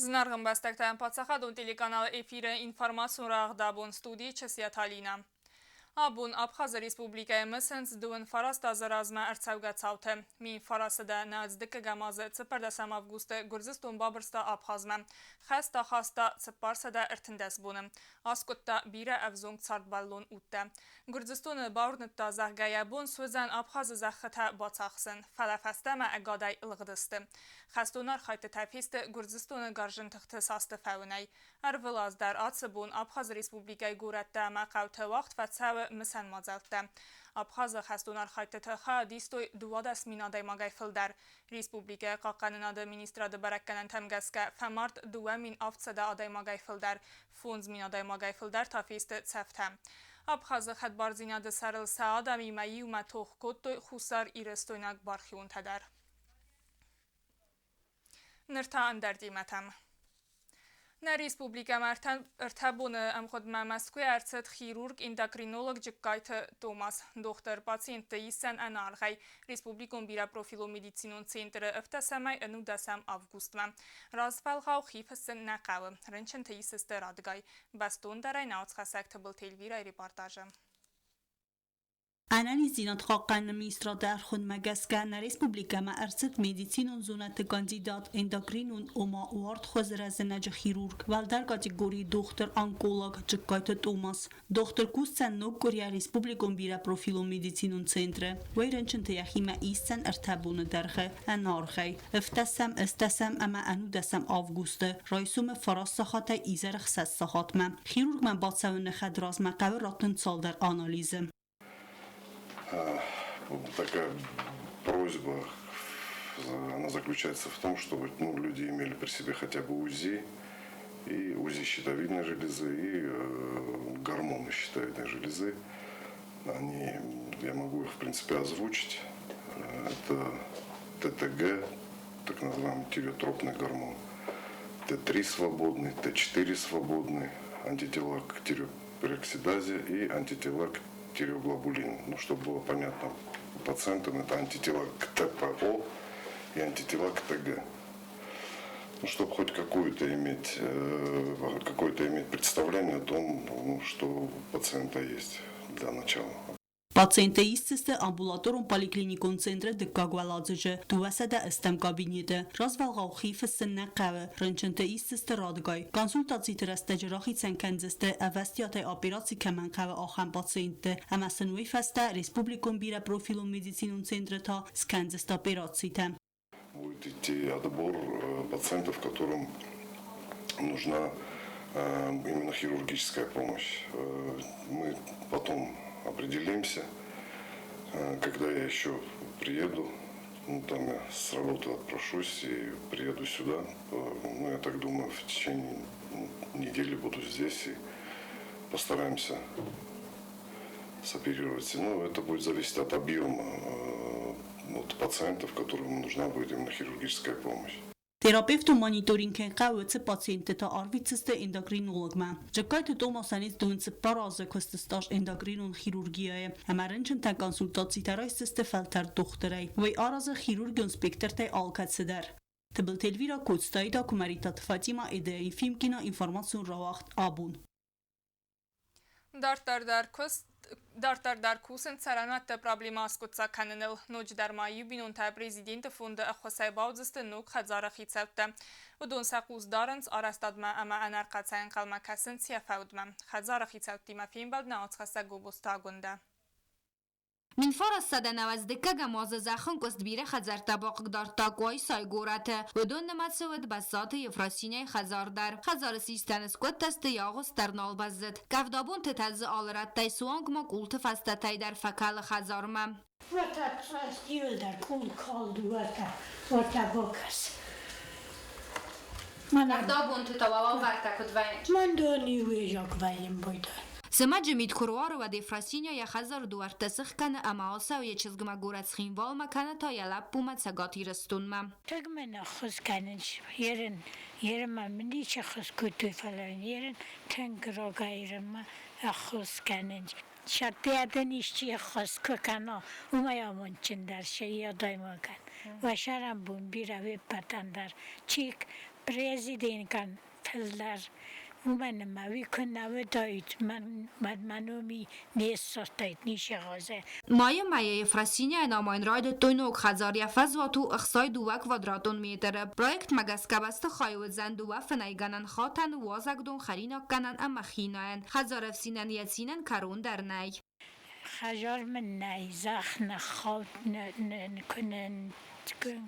Зынаргъ ӕмбӕстӕгтӕн паддзахадон телеканалы эфиры информацион рӕгъдабон студийы Чысиаты Алинӕ. Абон Абхазы Республикӕйы мысынц дыууын фараст азы размӕ ӕрцӕугӕ цаутӕ. 1900 нӕдздыккӕгӕм азы цыппӕрдӕсӕм августы Гуырдзыстон бабырста Абхазмӕ. Хӕст ахаста 413 боны. Аскъуыдта бирӕ ӕвзонг цардбӕллон удтӕ. Гуырдзыстоны бауырныдта, зӕгъгӕ, йӕ бон суыдзӕн Абхазы зӕххытӕ бацахсын, фӕлӕ фӕстӕмӕ ӕгадӕй лыгъдысты. Хӕстон архайдтытӕ фесты Гуырдзыстоны гарзджын тыхты састы фӕуынӕй. Ӕрвылаз дӕр ацы бон Абхазы Республикӕйы горӕттӕ ӕмӕ хъӕуты уагъд фӕцӕуы мысӕн мадзӕлттӕ. Абхазы хӕстон архайдтыты хайад истой 12 мин адӕймагӕй фылдӕр. Республикӕйы Хъахъхъӕнынады министрады бӕрӕггӕнӕнтӕм гӕсгӕ фӕмард 2700 адӕймагӕй фылдӕр, 5000 адӕймагӕй фылдӕр та фесты цӕфтӕ. Абхазы хӕдбардзинады сӕрыл сӕ адӕмимӕ иумӕ тох кодтой Хуссар Ирыстойнаг бархионтӕ дӕр. Ныр та ӕндӕр темӕтӕм. Нӕ республикӕмӕ ӕртӕ боны ӕмгъуыдмӕ Мӕскуыйӕ ӕрцыд хирург-эндокринолог Джыккайты Томас. Дохтыр пациентты исдзӕн ӕнӕаргъӕй республикон бирӕпрофилон медицинон центры ӕвддӕсӕмӕй ӕнудӕсӕм августмӕ. Развӕлгъау хи фыссын нӕ хъӕуы. Рынчынты исдзысты радыгай. Бӕстондӕрӕй науцхӕссӕг Тыбылты Эльвирӕйы репортажы. Ӕнӕниздзинад хъахъхъӕныны министрады ӕрхуынмӕ гӕсгӕ нӕ республикӕмӕ ӕрцыд медицинон зонӕдты кандидат, эндокринон, ома уартхуыз рӕзынӕджы хирург, уӕлдӕр категорийы дохтыр-онколог Джыккайты Томас. Дохтыр кусдзӕн ног къуырийӕ республикон бирӕпрофилон медицинон центры. Уый рынчынты йӕхимӕ исдзӕн ӕртӕ боны дӕргъы ӕнӕаргъӕй. Ӕвддӕсӕм, ӕстдӕсӕм ӕмӕ ӕнудӕсӕм августы райсомы фараст сахатӕй изӕры хсӕз сахатмӕ. Хирургмӕ бацӕуыны хӕдразмӕ хъӕуы раттын цалдӕр анализы. Такая просьба, она заключается в том, чтобы, ну, люди имели при себе хотя бы УЗИ, и УЗИ щитовидной железы, и гормоны щитовидной железы. Они, я могу их, в принципе, озвучить. Это ТТГ, так называемый тиреотропный гормон, Т3 свободный, Т4 свободный, антитела к тиреопероксидазе и антитела к тиреоглобулину. Ну, чтобы было понятно пациентам, это антитела к ТПО и антитела к ТГ. Ну, чтобы хоть какое-то иметь представление о том, ну, что у пациента есть для начала. Пациенттӕ исдзысты амбулаторон поликлиникон центры дыккаг уӕладзыджы, 208 кабинеты. Развӕлгъау хи фыссын нӕ хъӕуы, рынчынты исдзысты радыгай. Консультациты рӕстӕджы рахицӕн кӕндзысты, ӕвӕстиатӕй операци кӕмӕн хъӕуы, ахӕм пациентты, ӕмӕ сын уый фӕстӕ республикон бирӕпрофилон медицинон центры та скӕндзысты операцитӕ. Будет идти отбор пациентов, которым нужна именно хирургическая помощь. Мы потом определимся, когда я еще приеду. Ну, там я с работы отпрошусь и приеду сюда. Ну, я так думаю, в течение недели буду здесь и постараемся соперировать. Ну, это будет зависеть от объема от пациентов, которым нужна будет именно хирургическая помощь. Терапевтон мониторинг хъӕуы цы пациентты та арвитдзысты эндокринологмӕ. Джыккайты Томасӕн дыууын цыппар азы куысты стаж эндокринон хирургияйы ӕмӕ рынчынтӕн консультацитӕ райсдзысты фӕлтӕрд дохтырӕй. Уый аразы хирургион спектртӕй алкӕцыдӕр. Тыбылты Эльвира, Коцтайы Куымӕридтаты Фатимӕ, Эдея Ефимкина, информацион рауагъд «Абон». Дарддӕр дӕр куыст Дарддӕр дӕр кусынц цӕрӕнуӕтты проблемӕ аскъуыддзаг кӕныныл. Ноджыдӕр ма иу бинонтӕ президенты фонды ӕххуысӕй бауыдзысты ног хӕдзары хицӕуттӕ. Уыдон сӕ хъус дарынц арӕзтадмӕ ӕмӕ ӕнӕрхъӕцӕй ӕнхъӕлмӕ кӕсынц йӕ фӕудмӕ. Хӕдзары хицӕуттимӕ фембӕлд нӕ уацхӕссӕг Гобозты Агуындӕ. 1990 дыккӕгӕм азы зӕххӕнкъуыст бирӕ хӕдзӕрттӕ бахъыгдардта Къуайсайы горӕты. Уыдон нымӕцы уыд Бӕззаты Ефросиняйы хӕдзар дӕр. Хӕдзары систӕн скъуыдтӕ сты, йӕ агъуыст дӕр нал бӕззыд. Къӕвдабонты та дзы алы рӕттӕй суанг ма къулты фӕстӕтӕй дӕр фӕкӕлы хӕдзармӕ. Уӕртӕ иуылдӕр къул калд у, уӕртӕ, уӕртӕ бакӕс. Къӕвдабонты та уӕ уавӕртӕ куыд вӕййынц? Мӕн дон иу езаг вӕййын бойдон. Зымӕджы мит куы руары, уӕд Ефросинья йӕ хӕдзары дуӕрттӕ сых кӕны ӕмӕ ацӕуы йӕ чызгмӕ горӕт Цхинвалмӕ кӕнӕ та йӕ лӕппумӕ Цӕгат Ирыстонмӕ. Тынг мын ӕххуыс кӕнынц. Ерын, ерынмӕ мын ничи ӕххуыс кодтой, фӕлӕ ерын тынг рагӕй ерынмӕ ӕххуыс кӕнынц. Сӕртӕйӕ исчи ӕххуыс куы кӕна, уымӕй амондджындӕр сӕ адӕймагӕн. Уӕ сӕрӕнбон бирӕ уе ппӕтӕн дӕр. Чи Президентӕн фылдӕр, уымӕн ӕмӕ уый куы нӕ уыдаид, уӕд мӕ номи не ссардтаид ницы гъазӕ. Майы мӕйы Ефросиньяйы намайын райдыдтой ног хӕдзар, йӕ фӕзуат у 62 квадратон метры. Проектмӕ гӕсгӕ бӕстыхайы уыдзӕн дыууӕ фынӕйгӕнӕн хатӕны, уазӕгдон, хӕринаггӕнӕн ӕмӕ хинайӕн. Хӕдзары ӕфсинӕн йӕ цинӕн кӕрон дӕр нӕй. Хӕдзар мын нӕй, зӕхх ныххауд, куы нын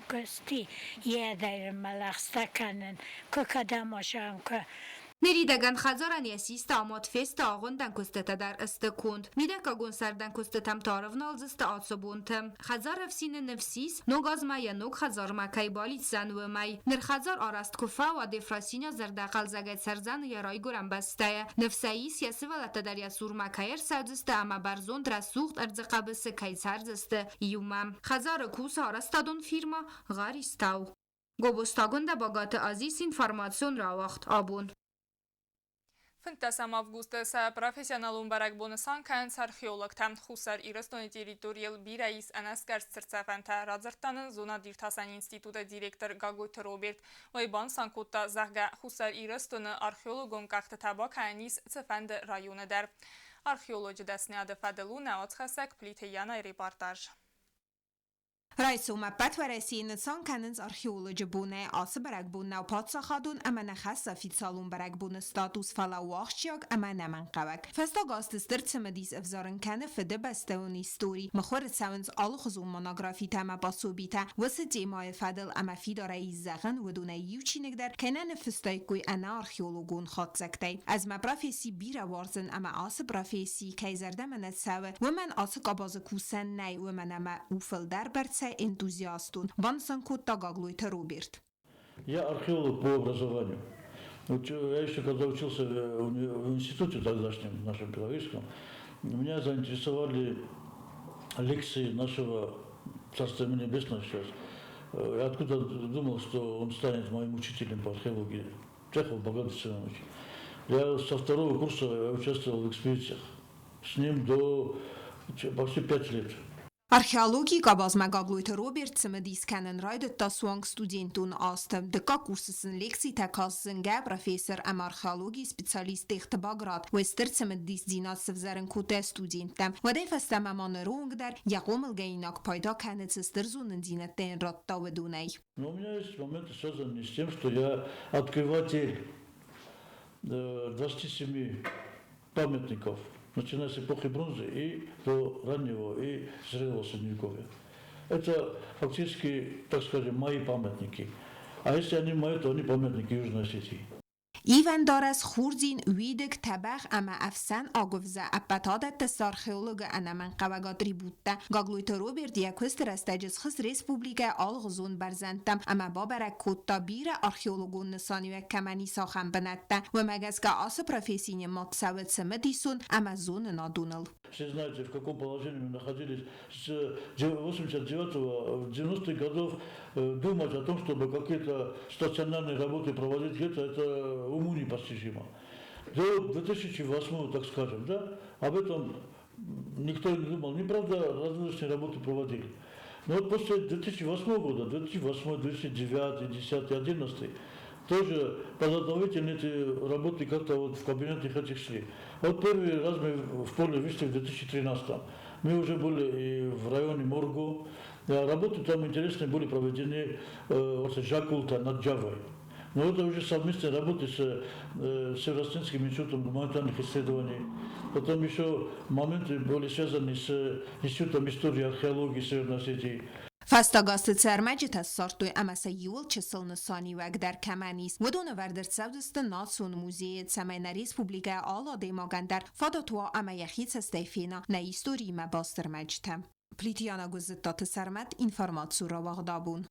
куысти, йӕ дӕр мӕ лӕгъстӕ кӕнын, куы кӕдӕм ацӕуӕм, куы. Ныридӕгӕн хӕдзарӕн йӕ систы амад фесты, агъуындӕн куыстытӕ дӕр сты конд. Мидӕггагон сӕрдӕн куыстытӕм та ӕрӕвналдзысты ацы бонты. Хӕдзар ӕфсины ныфс ис, ног азмӕ йӕ ног хӕдзармӕ кӕй балидздзӕн, уымӕй. Ныр хӕдзар арӕзт куы фӕуа, Ефросиня зӕрдӕхъӕлдзӕгӕй цӕрдзӕн йӕ райгуырӕн бӕстӕйы. Ныфс ӕй ис, йӕ сывӕллӕттӕ дӕр йӕ цурмӕ кӕй ӕрцӕудзысты ӕмӕ бӕрзонд рӕсугъд ӕрдзы хъӕбысы кӕй цӕрдзысты иумӕ. Хӕдзары кусы арӕзтадон фирмӕ «Гъаристау». Гобозтагондӕ Багаты Азис информацион рауагъд абон. 15 августы сӕ профессионалон бӕрӕгбоны нысан кӕнынц археологтӕ. Хуссар Ирыстоны территорийыл бирӕ ис ӕнӕсгӕрст цыртдзӕвӕнтӕ, радзырдта нын зонад-иртасӕн институты директор Гаглойты Роберт. Уый банысан кодта, зӕгъгӕ, Хуссар Ирыстоны археологон къӕхтытӕ бакӕнӕн ис цыфӕнды районы дӕр. Археолоджы дӕсныйады фӕдыл у нӕ уацхӕссӕг Плиты Янайы репортаж. Райсом ӕппӕт Уӕрӕсейы нысан кӕнынц археолоджы бонӕй. Ацы бӕрӕгбон нӕу паддзахадон ӕмӕ нӕ хӕссы официалон бӕрӕгбоны статус, фӕлӕ у ахсджиаг ӕмӕ ӕнӕмӕнгхъӕуӕг. Фӕстаг азты стыр цымыдис ӕвзарын кӕны фыдыбӕстӕйон истори, мыхуыры цӕуынц алыхуызон монографитӕ ӕмӕ пособитӕ уыцы темӕйы фӕдыл ӕмӕ фидарӕй ис зӕгъӕн, уыдонӕй иу чиныг дӕр кӕй нӕ ныффыстаиккой ӕнӕ археологон хатдзӕгтӕй. Ӕз мӕ професси бирӕ уарзын ӕмӕ ацы професси кӕй зӕрдӕмӕ нӕ цӕуы, уымӕн ацы къабазы кусӕн нӕй, уымӕн ӕмӕ у фылдӕр бӕрцӕй энтузиастон, банысан кодта Гаглойты Роберт. Я археолог по образованию. Я еще когда учился в институте тогдашнем, нашем педагогическом, меня заинтересовали лекции нашего Царства Небесного сейчас. Я откуда думал, что он станет моим учителем по археологии. Чехов Богдан Семенович. Я со второго курса участвовал в экспедициях. С ним до почти 5 лет. Археологийы къабазмӕ Гаглойты Роберт цымыдис кӕнын райдыдта суанг студентон азты. Дыккаг курсы сын лекцитӕ каст зынгӕ профессор ӕмӕ археологийы специалист Тъехты Баграт. Уый стыр цымыдисдзинад сывзӕрын кодта студенттӕм. Уӕдӕй фӕстӕмӕ ма ныры онг дӕр йӕ хъомылгӕнинаг пайда кӕны, цы стыр зонындзинӕдтӕ йын радта, уыдонӕй. Но у меня есть моменты, связанные с тем, что я открыватель 27 памятников, начиная с эпохи бронзы и до раннего и зрелого средневековья. Это фактически, так скажем, мои памятники. А если они мои, то они памятники Южной Осетии. Ивӕн дарӕс, хурдзин, уидыг, тӕбӕгъ ӕмӕ ӕфсӕн агуывзӕ – ӕппӕт адӕтты сты археологы ӕнӕмӕнгхъӕуӕг атрибуттӕ. Гаглойты Роберт йӕ куысты рӕстӕджы схызт республикӕйы алыгъуызон бӕрзӕндтӕм ӕмӕ бабӕрӕг кодта бирӕ археологон нысаниуӕг кӕмӕн ис, ахӕм бынӕттӕ. Уымӕ гӕсгӕ ацы професси нымад цӕуы цымыдисон ӕмӕ зонынадоныл. Все знаете, в каком положении мы находились с 89-го, 90-х годов. Думать о том, чтобы какие-то стационарные работы проводить где-то, это уму непостижимо. До 2008, так скажем, да, об этом никто не думал. Неправда, различные работы проводили. Но вот после 2008 года, 2008, 2009, 2010, 2011, тоже подготовительные эти работы как-то вот в кабинетах этих шли. Вот первый раз мы в поле вышли в 2013. Мы уже были и в районе Моргу. Работы там интересные были проведены вот Жакулта над Джавой. Но это уже совместные работы с Северо-Осетинским институтом гуманитарных исследований. Потом еще моменты были связаны с Институтом истории и археологии Северной Осетии. Фӕстаг азты цы ӕрмӕджытӕ ссардтой ӕмӕ сӕ иууыл чысыл нысаниуӕг дӕр кӕмӕн ис, уыдон ӕвӕрд ӕрцӕудзысты Национ музейы, цӕмӕй нӕ республикӕйы алы адӕймагӕн дӕр фадат уа ӕмӕ йӕхи цӕстӕй фена нӕ историимӕ баст ӕрмӕджытӕ. Плиты Яна, Гуыззыттаты Сӕрмӕт, информацион рауагъд абон.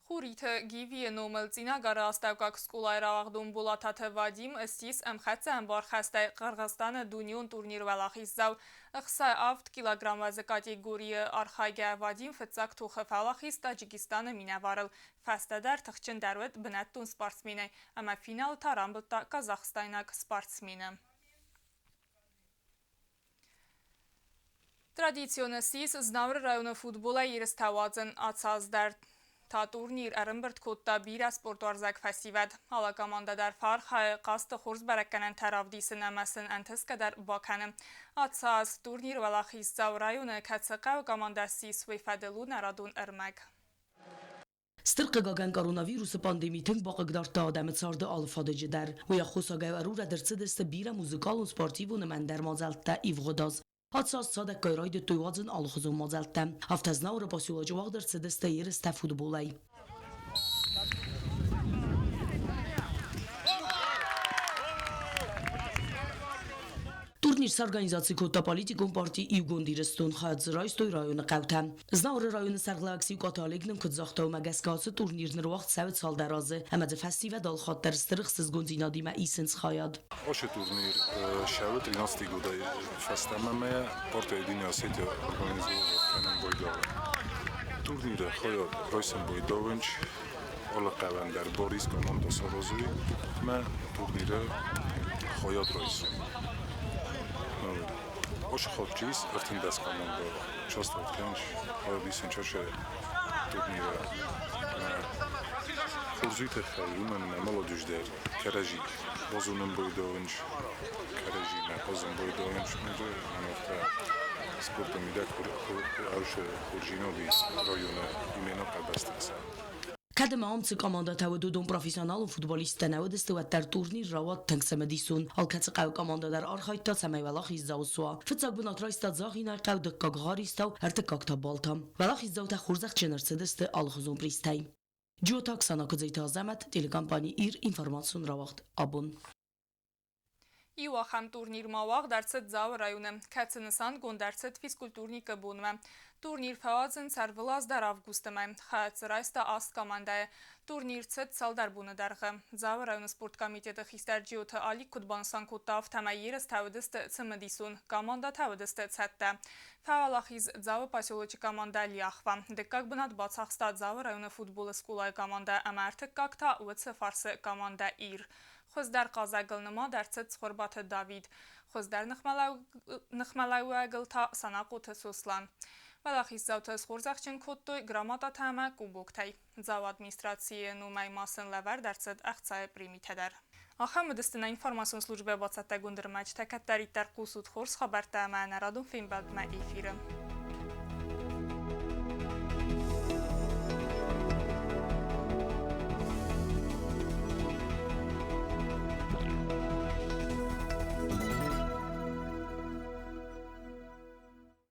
Хуриты Гивийы номыл Цъинагары астӕуккаг скъолайы рауагъдон Болататы Вадим ссис ӕмхӕццӕ ӕмбархӕстӕй Хъыргъызстаны дунеон турниры уӕлахиздзау. 67 килограмм уӕзы категорийы архайгӕ Вадим фыццаг тохы фӕуӕлахиз Таджикистаны минӕварыл. Фӕстӕдӕр тыхджындӕр уыд бынӕттон спортсменӕй ӕмӕ финалы та рамбылдта казахстайнаг спортсмены. Традицион ссис Знауыры районы футболӕй ерыстӕ уадзын ацы аз дӕр. Та турнир ӕрӕмбырд кодта бирӕ спортуарзаг фӕсивӕд. Алы командӕ дӕр фӕархайы хъазты хорз бӕрӕггӕнӕнтӕ равдисын ӕмӕ сын ӕнтысгӕ дӕр бакӕны. Ацы аз турнир уӕлахиздзау районы кӕцы хъӕуы командӕ ссис, уый фӕдыл у нӕ радон ӕрмӕг. Стыр хъыгагӕн, коронавирусы пандеми тынг бахъыгдардта адӕмы царды алы фадыджы дӕр. Уый аххосагӕй ӕрурӕд ӕрцыдысты бирӕ музыкалон, спортивон ӕмӕ ӕндӕр мадзӕлттӕ ивгъуыд аз. Ацы аз цадӕггай райдыдтой уадзын алыхуызон мадзӕлттӕ. Афтӕ Знауыры поселочы уагъд ӕрцыдысты ерыстӕ футболӕй. Турнир сорганизаци кодта политикон парти Иугонд Ирыстон, хайад дзы райстой районы хъӕутӕ. Знауыры районы сӕргълӕууӕг Сиукъаты Олег нын куыд загъта, уымӕ гӕсгӕ ацы турнир ныр уагъд цӕуы цалдӕр азы, ӕмӕ дзы фӕсивӕд алхатт дӕр стыр ӕхсызгондзинадимӕ исынц хайад. Ацы турнир цӕуы 13 годӕй фӕстӕмӕ мӕ партия Единая Осетия организовывает кӕнӕм Бойдауы. Турниры хайад райсӕм Бойдауынч, алы хъӕуӕн дӕр Борис команда саразуй мӕ турниры хайад райсой. Ацы хатт ис 13 команда участвовать кӕнынц, хайад исынц ацы турниры. Хорз уый тыххӕй, уымӕн ӕмӕ молодежь дӕр кӕрӕдзи базонын байдайынц, кӕрӕдзимӕ хъазын байдайынц. Ӕмӕ спорты мидӕг хорздзинад ис районы именно къабӕзты хсӕн. Кӕд ӕмӕ ам цы командӕтӕ уыд, уыдон профессионалон футболисттӕ нӕ уыдысты, уӕддӕр турнир рауад тынг цымыдисон. Алкӕцы хъӕуы командӕ дӕр архайдта, цӕмӕй уӕлахиздзау суа. Фыццаг бынат райста Дзагъинайы хъӕу, дыккаг Гъаристау, ӕртыккаг та Балта. Уӕлахиздзаутӕ хорзӕхджын ӕрцыдысты алыхуызон призтӕй. Джиоты Оксана, Куыдзойты Азӕмӕт, телекомпани «Ир», информацион рауагъд «Абон». Иу ахӕм турнир ма уагъд ӕрцыд Дзауы районы, кӕцы нысангонд ӕрцыд физкультурникы бонмӕ. Турнир фӕуадзынц ӕрвылаз дӕр августы мӕй. Хайад дзы райста аст командӕйы. Турнир цыд цалдӕр боны дӕргъы. Дзауы районы спорткомитеты хистӕр Джиоты Алик куыд банысан кодта, афтӕмӕй ерыстӕ уыдысты цымыдисон, командӕтӕ уыдысты цӕттӕ. Фӕуӕлахиз Дзауы поселочы командӕ Лиахва. Дыккаг бынат бацахста Дзауы районы футболы скъолайы командӕ ӕмӕ ӕртыккаг та уыцы фарсы командӕ Ир. Хуыздӕр хъазӕгыл нымад ӕрцыд Цхуырбаты Давид, хуыздӕр ныхмӕлӕууӕгыл та Санахъоты Сослан. Уӕлахиздзаутӕ схорзӕхджын кодтой грамотатӕ ӕмӕ кубоктӕй. Дзауы администрацийы номӕй ма сын лӕвӕрд ӕрцыд ӕхцайы премитӕ дӕр. Ахӕм уыдысты нӕ информацион службӕ бацӕттӕгонд ӕрмӕджытӕ. Кӕддӕриддӕр хъусут хорз хабӕрттӕ ӕмӕ ӕнӕрадон фембӕлдмӕ эфиры.